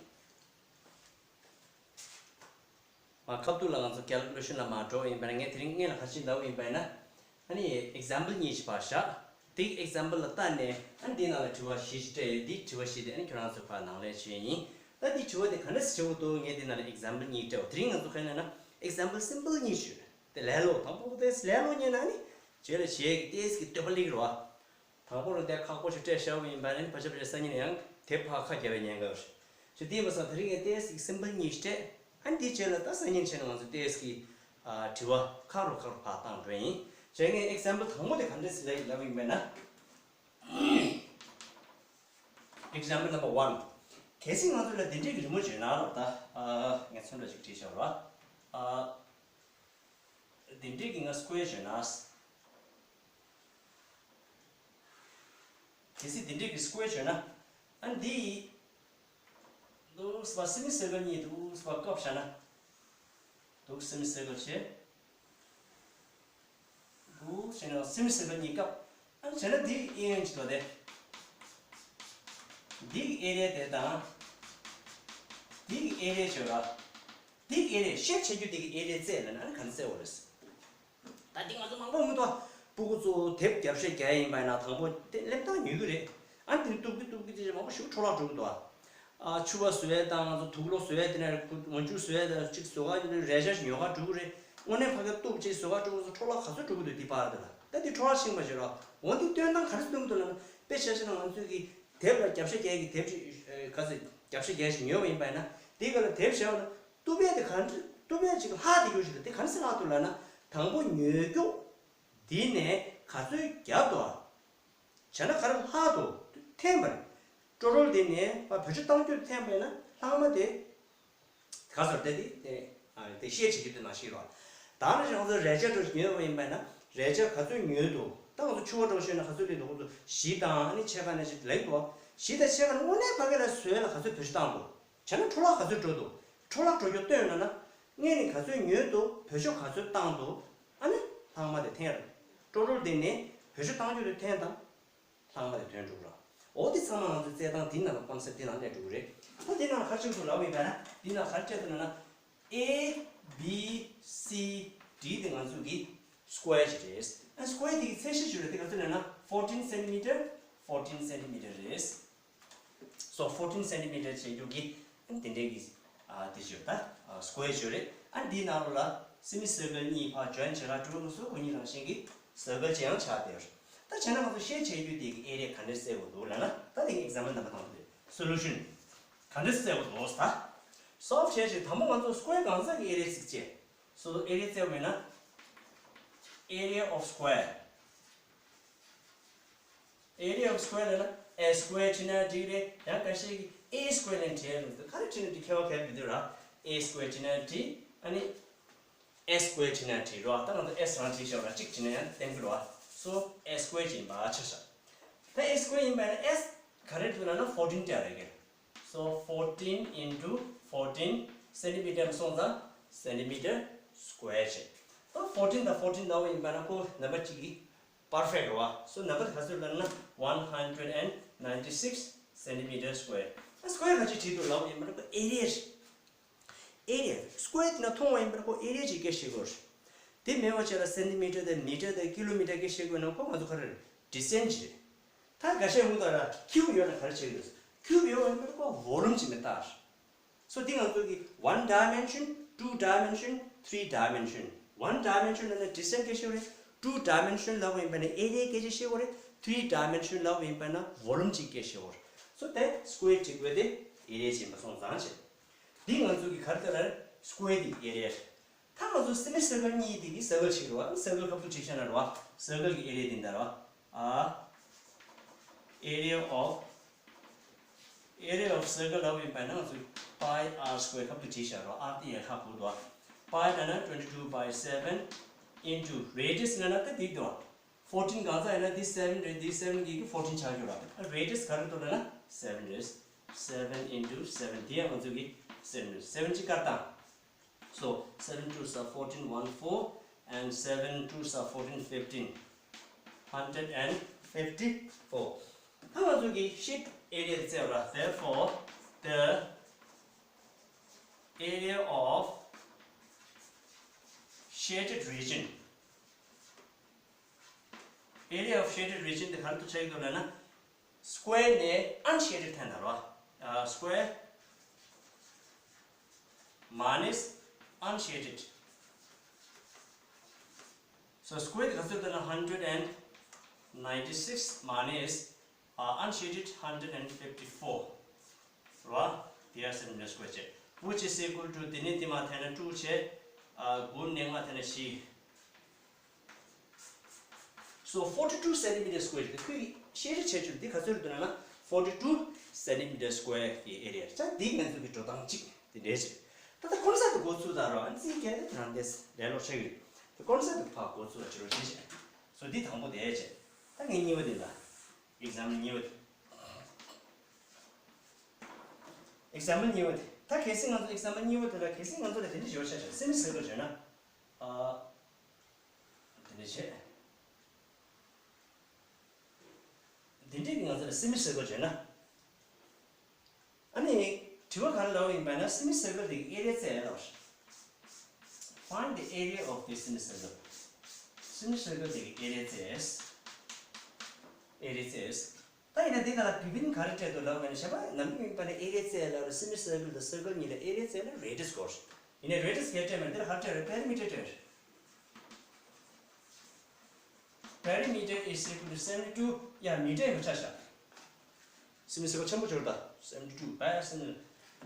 མ་ཁ་ཐུག་ལ་ང་ཚོ་ཀལ་ཀུ་ལེ་ཤན་ལ་མ་འགྲོ་ཡིན་པ་ན་ངས་དེ་རིང་སྔོན་ལ་ག་རེ་བྱེད་འདུག་ཡིན་པ་ན། ཨ་ནི་ཨེག་ཛམ་པལ་གཉིས་ཤིག་ཕར་བཞག་འདི་ཨེག་ཛམ་པལ་ལ་ལྟ་ནས་ཨ་ནི་འདི་ནང་ལ་དྲི་བ་བཞི་ཞིག་སྤྲད་ཡོད། འདི་དྲི་བ་བཞི་དེ་ཨ་ནི་ཁྱོད་རང་ཚོས་ཕར་ནང་ལེན་བྱེད་ཡིན། ད་འདི་དྲི་བ་དེ་ག་འདྲ་ཞིག་བྱེད་དགོས་འདུག་ངས་འདི་ནང་ལ་ཨེག་ཛམ་པལ་གཉིས་སྤྲད་པ། དེ་རིང་ང་ཚོ་ག་ནས་ན་ཨེག་ཛམ་པལ་སིམ་པལ་གཉིས་ཞུས། དེ་ལས་སླ་པོ། དང་པོ་དེ་ལས་སླ་པོ་ཉན་ན་ནི་རྗེས་ལ་བྱེད་ཀྱི་ཏོག་ཙམ་གྱི་བསྟོད་པ་སླེབས་ཀྱི་རེད་བ། དང་པོ་རུ་དེ་ཁག་པོ་ཞིག་སྤྲད་བཞག་པ་ཡིན་པ་ནི་ཕལ་ཆེར་ཕལ་ཆེར་སང་ཉིན་ཡང་དེབ་ཕར་ཁ་བརྒྱབ་པའི་ཉེན་ཁ་ཡོད་རེད། ཞུ་དེ་ཡིན་པ་སོང་དེ་རིང་ངས་ཏོག་ཙམ་གྱི་སིམ་པལ་གཉིས་སྤྲད། ཨ་ནི་དེའི་རྗེས་ལ་ད་སང་ཉིན་བྱས་ན་ང་ཚོ་ཏོག་ཙམ་གྱི་ཨ་དྲི་བ་ཁག་རུ་ཁག་རུ་ཕར་བཏང་འགྲོ་ཡིན། བྱས་ངས་ཨེག་ཛམ་པལ་དང་པོ་དེ་ག་འདྲ་ཞིག་ལབ་ཡིན་པས་ན། Example number one. གལ་སྲིད་ང་ཚོ་ལ་འདི་འདྲས་ཀྱི་རི་མོ་བྱོས་ན་ལབ་ད། ཨ་ངས་ཚོན་ཁྲ་ཞིག་བྲིས་བཞག་ར། ཨ་འདི་འདྲས་ཀྱི་ང་སྐུ་ཝེར་བྱོས་ན། གལ་སྲིད་འདི་འདྲས་ཀྱི་སྐུ་ཝེར་བྱོས་ན། ཨ་འདི་འདུག་སེ་བ་སེ་མི་སར་ཀལ་གཉིས་འདུག་སེ་བ་བཀབ་བཞག་ན། འདུག་སེ་མི་སར་ཀལ་བྱས། འདུག་བྱས་ན་སེ་མི་སར་ཀལ་གཉིས་བཀབ། ཨ་ནི་བྱས་ན་འདི་ཨེ་རི་ཡ་ཅིག་འདུག་སྟེ། འདི་གི་ཨེ་རི་ཡ་དེ་དང་། འདི་གི་ཨེ་རི་ཡ་བྱོས་ར། འདི་གི་ཨེ་རི་ཡ་ཤེར་བྱེད་རྒྱུ་དེ་གི་ཨེ་རི་ཡ་བཙལ་ལབ་ན་ཨ་ནི་ག་འདྲ་བཙལ་དགོས་རེད། ད་འདི་ང་ཚོ་མང་པོ་མི་འདུག་སྤུ་གུ་ཚོ་དེབ་རྒྱབ་བཤེར་རྒྱག་ཡིན་པ་ཡིན་ན་དང་པོ་དེ་གླེམ་སྟངས་ཉོས་ཀྱི་རེད། ཨ་ནི་དེ་གཏུབ་ཀྱི་གཏུབ་ཀྱི་དེ་མང་པོ་ཞིག་འཕྲོ་བརླག་འགྲོ་གི་འདུག་ཨ་ཕྱུ་པ་བཟོ་ཡས་དང་ང་ཚོ་དུག་ལོག་བཟོ་ཡས་དེ་ནས་ཁུ་ངོ་ཆུ་བཟོ་ཡས་དང་གཅིག་བཟོ་ག་ཡིན་རེད། རས་ཆ་ཞིག་ཉོ་ག་འགྲོ་གི་རེད། དངོས་གནས་ཕ་གིར་གཏུབ་གཅིག་བཟོ་ག་འགྲོ་གི་འཕྲོ་བརླག་ག་ཚོད་འགྲོ་གི་འདུག་འདི་པར་དེ་ལ། ད་འདི་འཕྲོ་བརླག་ཕྱིན་པ་ཞིག་རེད། འོ་འདི་སྟོན་སྟངས་ག་རེ་སྟོན་གི་འདུག་ལབ་ན། དཔེ་ཆ་བཞག་ན་ང་ཚོས་ཀྱི་དེབ་ལ་རྒྱབ་ཤ་རྒྱག་གི་དེབ་ཅིག་ག་ཚོད་རྒྱབ་ཤ་རྒྱག་ཞིག་ཉོས་པ་ཡིན་པ་ཡིན་ན། དེའི་སྒང་ལ་དེབ་བཞག་ན་གཏུབ་ཡས་དེ་ག་འདྲ་གཏུབ་ཡས་ཅིག་ལྷག་དེ་ཡོད་ཞིག་རེད། དེ་ག་འདྲ་སེ་ལྷག་འདུག་ལབ་ན། དང་པོ་ཉོས་རྒྱུ་འདི་ནས་ག་ཚོད་རྒྱབ་འདུག་ཨ། བྱས་ན་ག་རེ་ལྷག་འདུག་འཐེན་པ་རེད། ཀྲོ་ཀྲོལ་དེ་ནས་ཕར་བེད་སྤྱོད་བཏང་རྒྱུར་འཐེན་པ་ཡིན་ན་ལྷག་མ་དེ། ག་ཚོད་དེ་དེ་དེ་ཨ་དེ་ཤེར་བྱེད་རྒྱུ་དེ་ནང་བཞིན་རེད། ད་ནང་བཞིན་ང་ཚོ་རས་ཆ་འདྲ་ཞིག་ཉོས་པ་ཡིན་པ་ཡིན་ན་རས་ཆ་ག་ཚོད་ཉོས་འདུག་ད་ང་ཚོ་ཕྱུ་པ་འདྲ་ཞིག་ན་ག་ཚོད་སླེབས་འདུག་ཁོ་ཚོ་བཞི་དང་ཨ་ནི་ཕྱེད་ཀ་ནས་ཅིག་ལེགས་འདུག་བཞི་དང་ཕྱེད་ཀ་ནི་དངོས་གནས་ཕ་གི་ལ་བཟོས་ལ་ག་ཚོད་བེད་སྤྱོད་བཏང་འདུག་བྱས་ན་འཕྲོ་བརླག་ག་ཚོད་འགྲོ་འདུག་འཕྲོ་བརླག་འགྲོ་རྒྱུ་སྟོན་ན་ན། སྔོན་ནས་ག་ཚོད་ཉོས་འདུག་བེད་སྤྱོད་ག་ཚོད་བཏང་འདུག་ཨ་ནི་ལྷག་མ་དེ་འཐེན་རོགས། ཀྲོ་ཀྲོལ་དེ་ནས་བེད་སྤྱོད་བཏང་རྒྱུ་དེ་འཐེན་དང་། ལྷག་མ་དེ་འཐེན་འགྲོ་གི་རེད། འོ་དེ་ཚང་མ་ང་ཚོའི་རྩེད་སྟངས་འདི་ནང་ལ་ཀོན་སེབ་འདི་ནང་སླེབས་འགྲོ་གི་རེད། ད་འདི་ནང་ལ་ག་རེ་བྱེད་དགོས་ལབ་ཡིན་པ་ན། འདི་ནང་ག་རེ་སྤྲད་འདུག་ལབ་ན། A B C D དེ་ང་ཚོ་གི་སྐུ་ཝེར་ཅིག་རེད། ཨ་སྐུ་ཝེར་དེ་གི་ཚད་གཞི་ཞིག་རེད། དེ་ག་ཚོད་ལབ་ན་fourteen centimeter, fourteen centimeter རེད། So fourteen centimeter བྱེད་རྒྱུ་གི་ཨ་དེ་འདྲའི་གི་ཨ་དེ་བྱོས་ད་ཨ་སྐུ་ཝེར་བྱོས་རེད། ཨ་འདིའི་ནང་ལོགས་ལ་སེ་མི་སར་ཀལ་གཉིས་ཕར་ཇོ་ཡིན་བྱེད་ག་འགྲོ་དུས་སུ་ཁོ་གཉིས་རང་བཞིན་གྱི་སར་ཀལ་ཅིག་ཡང་ཆགས་བསྡད་ཡོད་རེད། ད་བྱས་ན་ང་ཚོ་ཤེར་བྱེད་རྒྱུ་དེ་གི་ཨེ་རི་ཡ་ག་འདྲས་བཙལ་དགོས་འདུག་ལབ་ན། ད་དེ་གི་ཨེག་ཛམ་པལ་ནམ་བར་དང་པོ་དེ་སོ་ལུ་ཤན་ག་འདྲས་བཙལ་དགོས་འདུག་ད་སོལབ་བྱས་རྗེས་དང་པོ་ང་ཚོ་སྐུ་ཝེར་གང་ཚང་གི་ཨེ་རི་ཡ་གཟིགས་བྱས། སོ་ཨེ་རི་ཡ་བཙལ་བ་ཡིན་ན། Area of square Area of square ལབ་ན་A square བྲིས་ན་འགྲིག་རེད། ཡང་ཁ་ཤས་ཀྱིས་A square ལབ་བྲིས་ཡོད་འདུག་ག་རེ་བྲིས་ན་འགྲིག་ཁྱད་པར་ག་རེ་འདུག་ར། A square བྲིས་ན་འགྲིག་ཨ་ནི་S square བྲིས་ན་འགྲིག་རོ། ད་ང་ཚོ་S རང་བྲིས་བཞག་ར་གཅིག་བྲིས་ན་ཡང་བསྟན་གི་རོ། So S square ཅིག་ཡིན་པ་ཆ་བཞག་ད་S square ཡིན་པ་ཡིན་ན་S ག་རེ་འདུག་ལབ་ན་fourteen སྤྲད་རེད་གི། So fourteen into fourteen centimeter སོང་ཙང་centimeter square བྱས། ད་fourteen དང་fourteen ལབ་པ་ཡིན་པ་ན་ཁོ་ནམ་པ་གཅིག་གི་perfect རེད་བ། So ནམ་པ་ག་ཚོད་ལབ་ན་one hundred and ninety six centimeter square ཨ་square ག་ཚོད་བྲིས་འདུག་ལབ་པ་ཡིན་པ་ན་ཁོ་area རེད། Area square དེ་ན་མཐོང་བ་ཡིན་པ་ན་ཁོ་area ཅིག་སྐད་ཤེས་དགོས་རེད། དེ་མེད་པ་བྱས་ལ་centimeter དང་meter དང་kilometer སྐད་ཤེས་དགོས་ན་ཁོ་ང་ཚོ་ག་རེ་རེད། distance རེད། ད་འགའ་ཤས་ངུ་ད་ར་cube ཡོད་ན་ག་རེ་བྱེད་དགོས། cube ཡོད་པ་ཡིན་པ་ན་ཁོ་volume ཅིག་མེད་ད། So འདི་ང་ཚོ་གི་one dimension, two dimension, three dimension, one dimension ལབ་ན་distance སྐད་ཤེས་རེད། two dimension ལབ་པ་ཡིན་པ་ན་area སྐད་ཆ་ཤེས་དགོས་རེད། three dimension ལབ་པ་ཡིན་པ་ན་volume ཅིག་སྐད་ཤེས་དགོས་རེད། So དེ་square བྲིས་དགོས་དེ་area ཅིག་ཡིན་པ་སོང་ཙང་བྱས། འདི་ང་ཚོ་གི་ག་རེ་ལྟར་square དེ་area རེད། ད་ང་ཚོ་semi circle གཉིས་དེ་གི་circle ཅིག་རེད་བ། circle ཁ་ཐུག་བྲིས་བཞག་ན་རེད་བ། circle གི་area དེ་འདྲ་རེད་བ། ཨ། area of area of circle ལབ་ཡིན་པ་ན་ང་ཚོས་pi r square ཁ་ཐུག་བྲིས་བཞག་རོ། r དེ་ཡར་ཁ་བུད་འདུག pi ལབ་ན་twenty two by seven into radius ལབ་ན་ད་འདི་འདུག fourteen གང་ཚ་ཡིན་ན་འདི་seven རེད། འདི་seven གི་གི་fourteen ཆགས་རྒྱུ་ར། radius ག་རེ་འདུག་ལབ་ན་seven རེད། seven into seven དེ་ཡང་ང་ཚོས་གི་seven རེད། seven གཅིག་བཀར་བཏང་། So seven twos are fourteen, one four, and seven twos are fourteen, fifteen, hundred and fifty-four. ད་ང་ཚོ་གི་sheet area དེ་བཙལ་བ་ར། Therefore, the area of shaded region, area of shaded region དེ་ག་རེ་འདུག་ཆགས་ཀྱི་འདུག་ལབ་ན། square ནས་unshaded འཐེན་ད་རོ། ཨ། square minus unshaded. So square ག་ཚོད་འདུག་ན་hundred and ninety six minus uh, unshaded hundred and fifty four ར། དེ་ཡ་centimeter square བྱས། which is equal to དེ་ནས་དེ་མ་ཐེ་ན་two བྱས། ཨ་དགུ་ནས་ལྔ་ཐེ་ན་བཞི། So forty two centimeter square དེ་ཁོས་ཤེས་རིག་བྱས་ཆོག་འདི་ག་ཚོད་རེད་འདུག་ན་forty two centimeter square གི་area རེད། ད་འདི་ང་ཚོ་གི་འགྲོ་སྟངས་གཅིག་དེ་འདྲས་རེད། ད་ལྟ་concept འགོ་ཚུགས་ད་རོགས་ཨ་ཙི་སྐད་དེ་རང་དེ་ལས་ལོག་ཆགས་ཀྱི་རེད། ད་concept ཕར་འགོ་ཚུགས་ད་ཕྱི་རོལ་ཤེས་བྱས། So འདི་དང་པོ་དེ་བྱས། ད་ངས་གཉིས་པ་དེ་ལ་example གཉིས་པ་དེ། example གཉིས་པ་དེ། ད་གལ་སྲིད་ང་ཚོ་example གཉིས་པ་དེ་ལ་གལ་སྲིད་ང་ཚོ་ལ་དེ་འདྲ་ཞིག་ཡོད་ཆ་བཞག semi circle བྱས་ན། ཨ། དེ་འདྲ་བྱས། དེ་འདྲས་ཀྱི་ང་ཚོ་ལ་semi circle བྱས་ན། ཨ་ནི། དྲི་བ་ག་རེ་ལབ་ཡིན་པ་ན་semi circle དེ་གི་area བཙལ་ལབ། Find the area of this semi circle. semi circle དེ་གི་area བཙལ། area བཙལ། ད་ཡིན་ན་འདི་ནང་ལ་given ག་རེ་སྤྲད་འདུག་ལབ་པ་ཡིན་ན་བྱས་པ་ནམ་རྒྱུན་ཡིན་པ་ནི་area བཙལ་ལབ་རེད། semi circle དང་circle གཉིས་ལ་area བཙལ་ན་radius དགོས་རེད། ཡིན་ནའི་radius ག་རེ་སྤྲད་མེད་འདིར་ག་རེ་སྤྲད་རེད། perimeter སྤྲད་རེད། perimeter is equal to seventy two ཡ་meter ཡིན་པ་ཆ་བཞག semi circle ཆེན་པོ་བྱོས་རེད་ད། seventy two by seventy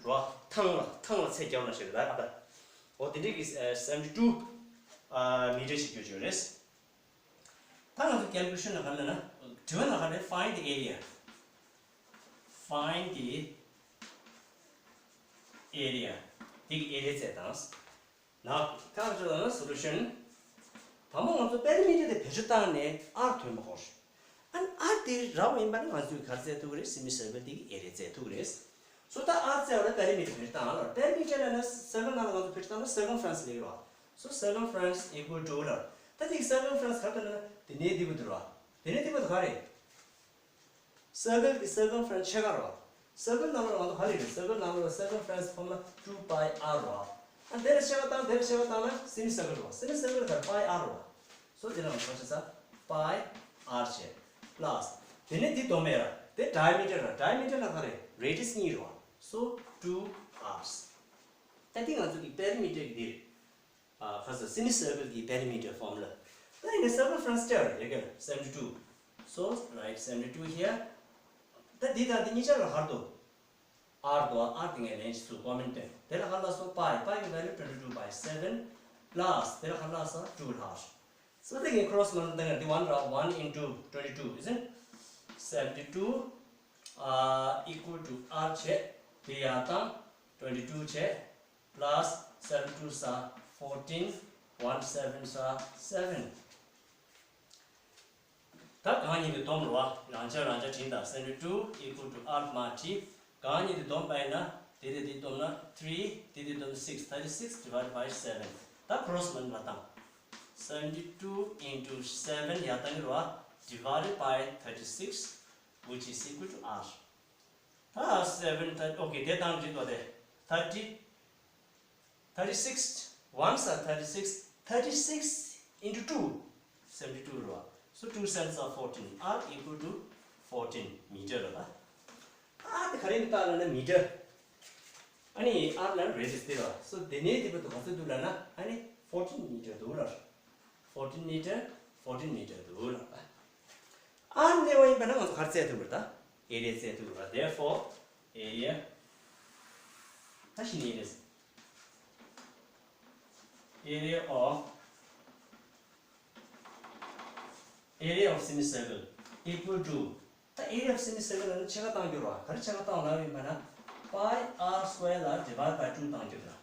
རོ། ཐང་ལ་ཐང་ལ་ཚད་རྒྱབ་ན་ཞིག་རེད་ད་ད། འོ་དེ་འདྲའི་གི་seventy two meter ཞིག་བྱོས་བྱོས་རེད། ད་ང་ཚོ་calculation ལ་ག་རེ་ལབ་ན། དྲི་བ་ལ་ག་རེ། find the area. find the area. དེ་གི་area བཙལ་དང་། ན་ག་རེ་ལབ་ན་solution. དང་པོ་ང་ཚོ་perimeter དེ་བེད་སྤྱོད་བཏང་ནས་R ཐོན་པ་དགོས། ཨ་ནི་R དེ་རག་པ་ཡིན་པ་ནི་ང་ཚོས་ག་རེ་བཙལ་ཐུབ་ཀྱི་རེད། semi circle དེ་གི་area བཙལ་ཐུབ་ཀྱི་རེད། So ད་R བཙལ་བ་ལ་perimeter བེད་སྤྱོད་བཏང་ལ། perimeter ལབ་ན་circle ནང་ལ་ང་ཚོ་བེད་སྤྱོད་བཏང་ན་circumference ལབ་ཀྱི་རེད་བ། So circumference equal to ལ། ད་དེ་གི་circumference ག་རེ་ལབ་ན་དེ་ནས་འདི་བུ་དེ་རེད་བ། དེ་ནས་འདི་བུ་དེ་ག་རེད། circle གི་circumference ཕྱེད་ཀ་རེད་བ། circle ནང་ལ་ང་ཚོ་ག་རེ་རེད། circle ནང་ལ་circumference formula two pi r རེད་བ། ཨ་འདི་ལ་ཕྱེད་ཀ་བཏང་། འདི་ལ་ཕྱེད་ཀ་བཏང་ན་semi circle རེད་བ། semi circle ལ་pi r རེད་བ། So དེ་ལ་ང་ཚོ་ག་རེ་བྱེད་ས། pi r བྱས། plus དེ་ནས་འདི་བསྡོམས་པས་ར། དེ་diameter ར། diameter ལ་ག་རེ། radius གཉིས་རེད་བ། So two r. ད་འདི་ང་ཚོ་གི་perimeter གི་འདི་རེད། ཨ་ཁ་སང་semi circle གི་perimeter formula. ད་ཡིན་ན་circumference སྤྲད་རེད་ག seventy two. So write seventy two here. ད་འདི་དང་འདི་གཉིས་ཆར་ལ་ག་རེ་འདུག R འདུག་ཨ། R དེ་ངས་ལན་ཞིག་ཚུར་comment དེ་ལ་ག་རེ་ལབ་སོང་། pi. Pi གི་value twenty two by seven plus དེ་ལ་ག་རེ་ལབ་སོང་། two ལབ། So དེ་གི་cross multiply དེ་one ར། one into twenty two isn't seventy two uh, equal to R བྱས། དེ་ཡར་བཏང་twenty two བྱས། plus seven twos are fourteen, one sevens are seven. ད་གང་ཉིད་དུ་སྡོམ་རོ། རང་འཇགས་རང་འཇགས་བྲིས་དང་། seventy two equal to R མ་བྲིས། གང་ཉིད་དུ་སྡོམ་པ་ཡིན་ན་དེ་དེ་དེ་སྡོམ་ན་three དེ་དེ་སྡོམ་ན་six thirty six divided by seven. ད་cross multiply བཏང་། seventy two into seven ཡར་བཏང་གི་རོ། divided by thirty six which is equal to R. ད་seven thirty okay དེ་བཏང་འགྲིག་གོ་དེ། thirty thirty six ones are thirty six, thirty six into two seventy two རེད་བ། So two sevens are fourteen, R equal to fourteen meter རེད་བ། ཨ་དེ་ག་རེ་ཡིན་ད་ལབ་ན་meter། ཨ་ནི་R ལ་radius དེ་རེད་བ། So དེ་ནས་དེ་བར་དུ་ག་ཚོད་འདུག་ལབ་ན་ཨ་ནི་fourteen meter འདུག་ལབ། fourteen meter, fourteen meter འདུག་ལབ། R སླེབས་པ་ཡིན་པ་ན་ང་ཚོ་ག་རེ་བཙལ་ཐུབ་རེད་ད། area བཙལ་ཐུབ་རེད་བ། Therefore area ད་ཤི་ནི་རེད། area of area of semicircle equal to ད་area of semicircle ལ་ནི་ཕྱེད་ཀ་བཏང་རྒྱུ་རེད་བ། ག་རེ་ཕྱེད་ཀ་བཏང་ལབ་ཡིན་པ་ན་pi r square ལ་divide by two བཏང་རྒྱུ་རེད།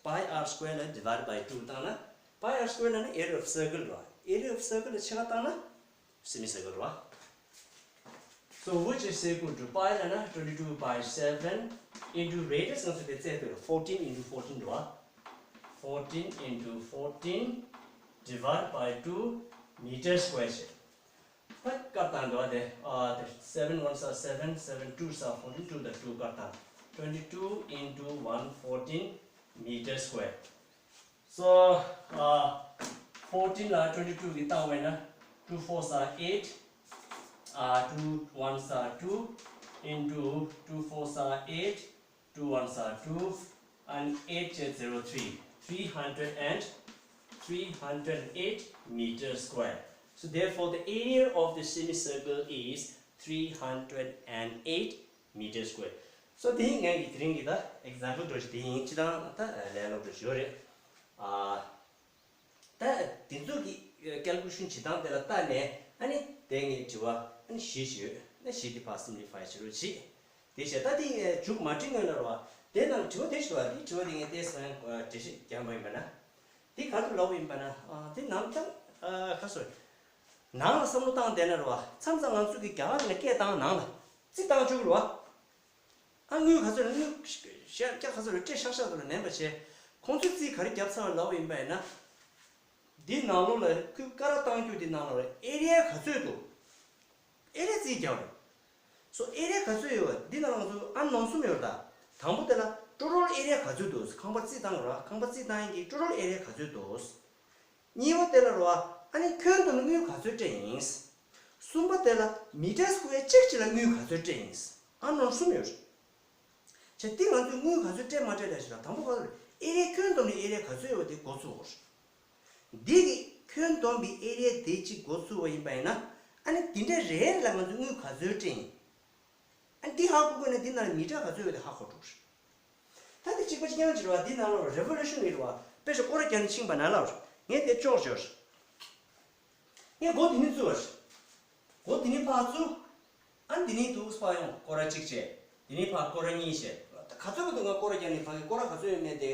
Pi r square ལ་divide by two བཏང་ན་pi r square ལ་ནི་area of circle རེད་བ། area of circle ལ་ཕྱེད་ཀ་བཏང་ན་semicircle རེད་བ། So which is equal to pi ལབ་ན་twenty two by seven into radius ང་ཚོ་དེ་བཙལ་དགོས་རེད། fourteen into fourteen རེད་བ། fourteen into fourteen divide by two meter square བྱས། ད་སྐར་བཏང་འདུག་བ་དེ། ཨ་དེ་seven ones are seven, seven twos are fourteen, two དང་two སྐར་བཏང་། twenty two into one fourteen meter square. So uh, fourteen ལ་twenty two གིས་བཏང་བས་ན། two fours are eight, uh, two ones are two into two fours are eight, two ones are two, and eight zero three, three hundred and three hundred eight meter square. So therefore, the area of the semicircle is three hundred and eight meter square. So དེ་ངས་ཀྱི་དེ་རིང་གི་ད་example འདྲ་ཞིག་དེ་ཡིན། སྤྱིར་བཏང་ད་ལས་སླ་པོ་འདྲ་ཞིག་ཡོད་རེད། ཨ། ད་དེ་ཚོ་གི་calculation བྱེད་སྟངས་དེ་ལ་བལྟས་ནས་ཨ་ནི་དེ་ངས་དྲི་བ་ཨ་ནི་བཞི་ཞིག་ཡོད། ཨ་ནི་བཞི་དེ་ཕར་simplify བྱེད་རོགས་གྱིས། དེ་བྱས་ད་དེ་མཇུག་མ་སྒྲིལ་སྔོན་ལ་རེད་བ། དེ་ནང་དྲི་བ་དེ་ཞིག་འདུག་བ། དེ་དྲི་བ་དེ་ངས་ཏོག་ཙམ་འགྲེལ་བཤད་རྒྱག་པ་ཡིན་པ་ན། དེ་ག་རེ་ལབ་པ་ཡིན་པ་ན། ཨ། དེ་ནང་ད་ཨ་ག་སོ་ནང་ལ་བསམ་བློ་བཏང་བསྡད་ན་རེད་བ། མཚམས་མཚམས་ང་ཚོ་གི་རྒྱ་གར་ནས་སྐད་བཏང་ནང་ལ་རྩིས་བཏང་བཅུག་རེད་བ། ཨ། དངུལ་ག་ཚོད་རེད། དངུལ་ཤ་རྒྱག་ག་ཚོད་རེད། སྤྲད་ཤག་ཤག་ཚོད་ལ་ནན་པ་བྱས། ཁོང་ཚོས་རྩིས་ག་རེ་བརྒྱབ་ཚར་བ་ལབ་པ་ཡིན་པ་ཡིན་ན། འདི་ནང་ལོགས་ལ་ཁོས་ཀ་ར་བཏང་རྒྱུ་འདི་ནང་ལོགས་ལ་area ག་ཚོད་འདུག area རྩིས་རྒྱག་རེད། So area ག་ཚོད་ཡོད་པ་འདི་ནང་ལ་ང་ཚོ་unknown གསུམ་ཡོད་རེད་ད། དང་པོ་དེ་ལ་total area ག་ཚོད་འདུག་ཁང་པ་རྩིས་བཏང་རེད་བ། ཁང་པ་རྩིས་བཏང་ཡིན་གྱི་total area ག་ཚོད་འདུག་གཉིས་པ་དེ་ལ་རེད་བ། ཨ་ནི་ཁྱོན་བསྡོམས་ནས་དངུལ་ག་ཚོད་སྤྲད་ཡིན། གསུམ་པ་དེ་ལ་meter square གཅིག་གཅིག་ལ་དངུལ་ག་ཚོད་སྤྲད་ཡིན། unknown གསུམ་ཡོད་རེད། བྱས་ཏེ་ང་ཚོས་དངུལ་ག་ཚོད་སྤྲད་མ་སྤྲད་ལ་ཞིག་ལ་དང་པོ་ག་ཚོད་area ཁྱོན་བསྡོམས་ནས་area ག་ཚོད་ཡོད་པ་དེ་འགོ་ཚུགས་དགོས་རེད། འདི་གི་ཁྱོན་བསྡོམས་པའི་area དེ་གཅིག་འགོ་ཚུགས་པ་ཡིན་པ་ཡིན་ན། ཨ་ནི་དེ་འདྲ་རེ་རེ་ལ་ང་ཚོས་དངུལ་ག་ཚོད་སྤྲད་ཡིན། ཨ། འདི་ཧ་གོ་དགོས་ན་འདི་ནང་ལ་meter ག་ཚོད་ཡོད་དེ་ཧ་གོ་འགྲོ་གི་རེད། ད་འདི་གཅིག་པ་གཅིག་རྐྱང་ཅིག་རེད་བ། འདི་ནང་ལ་revolution ཡོད་རེད་བ། དཔེ་ཆ་སྐོར་ར་བརྒྱབ་ནས་ཕྱིན་པ་ན་ལབ་རེད། ངས་དེ་ལྕོགས་བྱོས་རེད། ངས་སྒོ་འདི་ནས་བཙུགས་པ་རེད། སྒོ་འདི་ནས་ཕར་བཙུགས། ཨ། འདི་ནས་འདུག་ཕར་ཡོང་སྐོར་ར་གཅིག་བྱས། འདི་ནས་ཕར་སྐོར་ར་གཉིས་བྱས། ད་ག་ཚོད་ག་འདུག་ང་སྐོར་ར་བརྒྱབ་ནས་ཕར་གི་སྐོར་ར་ག་ཚོད་ཡོད་མེད་དེ།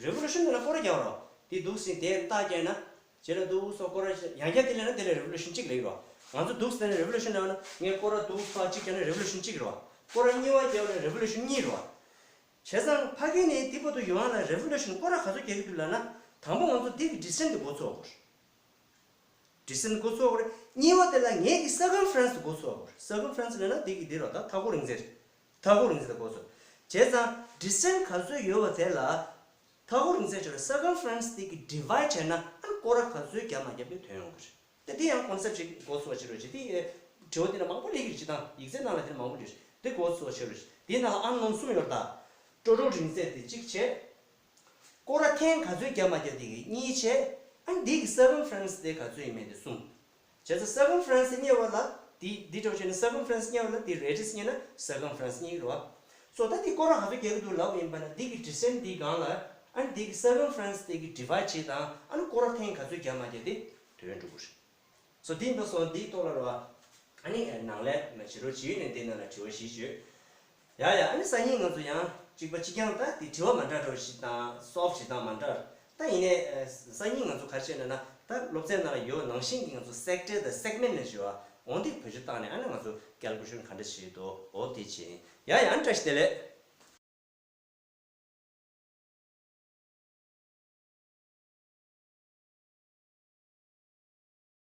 revolution ནང་ལ་སྐོར་ར་རྒྱག་རོགས། དེ་འདུག་ཟིན་དེ་རྟགས་བརྒྱབ་ན། རྗེས་ལ་འདུག་སོ་སྐོར་ར་ཡང་བསྐྱར་དེ་ལས་ན་དེ་ལ་revolution གཅིག་ལེགས་རོགས། ང་ཚོ་འདུག་ཟིན་ན་revolution ལབ་ན་ངས་སྐོར་ར་འདུག་ཕར་གཅིག་བརྒྱབ་ན་revolution གཅིག་རོགས། སྐོར་ར་གཉིས་པ་བརྒྱབ་ན་revolution གཉིས་རོགས། བྱས་ཙང་ཕ་གི་ནས་དེ་བར་དུ་ཡོང་ཡ་ལ་revolution སྐོར་ར་ག་ཚོད་རྒྱག་གི་འདུག་ལབ་ན། དང་པོ་ང་ཚོ་འདི་གི་distance དེ་འགོ་ཚུགས་དགོས། distance འགོ་ཚུགས་དགོས་རེད། གཉིས་པ་དེ་ལ་ངེད་ཀྱི་circumference འགོ་ཚུགས་དགོས་རེད། circumference ལབ་ན་འདི་གི་འདི་རོ། ད་མཐའ་འཁོར་རིང་ཚད། མཐའ་འཁོར་རིང་ཚད་དེ་འགོ་ཚུགས། བྱས་ཙང་distance ག་ཚོད་ཡོད་པ་དེ་ལ་མཐའ་འཁོར་རིང་ཚད་བྱས་ན་circumference དེ་གི་divide བྱས་ན། ཨ། སྐོར་ར་ག་ཚོད་རྒྱབ་མ་རྒྱབ་དེ་ཐོན་ཡོང་གི་རེད། དེ་དེ་ཡང་concept ཅིག་འགོ་ཚུགས་པ་བྱེད་རོགས་བྱེད། དེ་དྲི་བ་དེ་ལ་མང་པོ་སླེབས་ཀྱི་རེད། ཅི་དང་ཡིག་ཚད་ནང་ལ་དེ་ལ་མང་པོ་སླེབས་རེད། དེ་འགོ་ཚུགས་པ་བྱེད་རོགས་བྱེད། དེ་ནང་ལ་unknown གསུམ་ཡོད་རེད་ད། total རིང་ཚད་དེ་གཅིག་བྱས། སྐོར་ར་ཐེངས་ག་ཚོད་རྒྱབ་མ་རྒྱབ་དེ་གི་གཉིས་བྱས། ཨ། འདི་གི་circumference དེ་ག་ཚོད་ཡིན་མིན་དེ་གསུམ། བྱས་ཙང་circumference གཉིས་པ་ལ་འདི་འདི་འདྲ་བོ་བྱས་ན་circumference གཉིས་པ་ལ་འདི་radius གཉིས་ན་circumference གཉིས་རེད་བ། སོ་ད་འདི་སྐོར་ར་ག་ཚོད་རྒྱག་གི་འདུག་ལབ་ཡིན་པ་ན། འདི་གི་distance འདི་སྒང་ལ། ཨ། འདི་གི་circumference དེ་གི་divide བྱེད་དང་། ཨ་ནི་སྐོར་ར་ཐེངས་ག་ཚོད་རྒྱབ་མ་རྒྱབ་དེ་ཐོན་འགྲོ་གི་རེད། སོ་དེ་འདུག་སོ་འདིའི་ཐོག་ལ་རེད་བ། ཨ་ནི་ནང་ལས་མ་བྱེད་རོགས་བྱེད་ཡོད་ནས་དེ་ནང་ལ་དྲི་བ་བཞི་བརྗོད། ཡ་ཡ། ཨ་ནི་སང་ཉིན་ང་ཚོ་ཡང་གཅིག་པ་གཅིག་རྐྱང་། ད་དེ་དྲི་བ་མ་འདྲ་འདྲ་བོ་ཞིག་དང་solve བྱེད་སྟངས་མ་འདྲ། ད་ཡིན་ནའི་སང་ཉིན་ང་ཚོ་ག་རེ་བྱས་ན་ན། ད་སློབ་ཚན་ནང་ལ་ཡོད་ནང་བཞིན་གྱི་ང་ཚོ་sector དང་segment ནས་བྱེད་བ། འོ་འདི་བེད་སྤྱོད་བཏང་ནས་ཨ་ནི་ང་ཚོ་calculation ག་འདྲ་བྱེད་དོ། འོ་དེ་བྱེད་ཡིན། ཡ་ཡ། ཨ་ནི་བཀྲ་ཤིས་བདེ་ལེགས།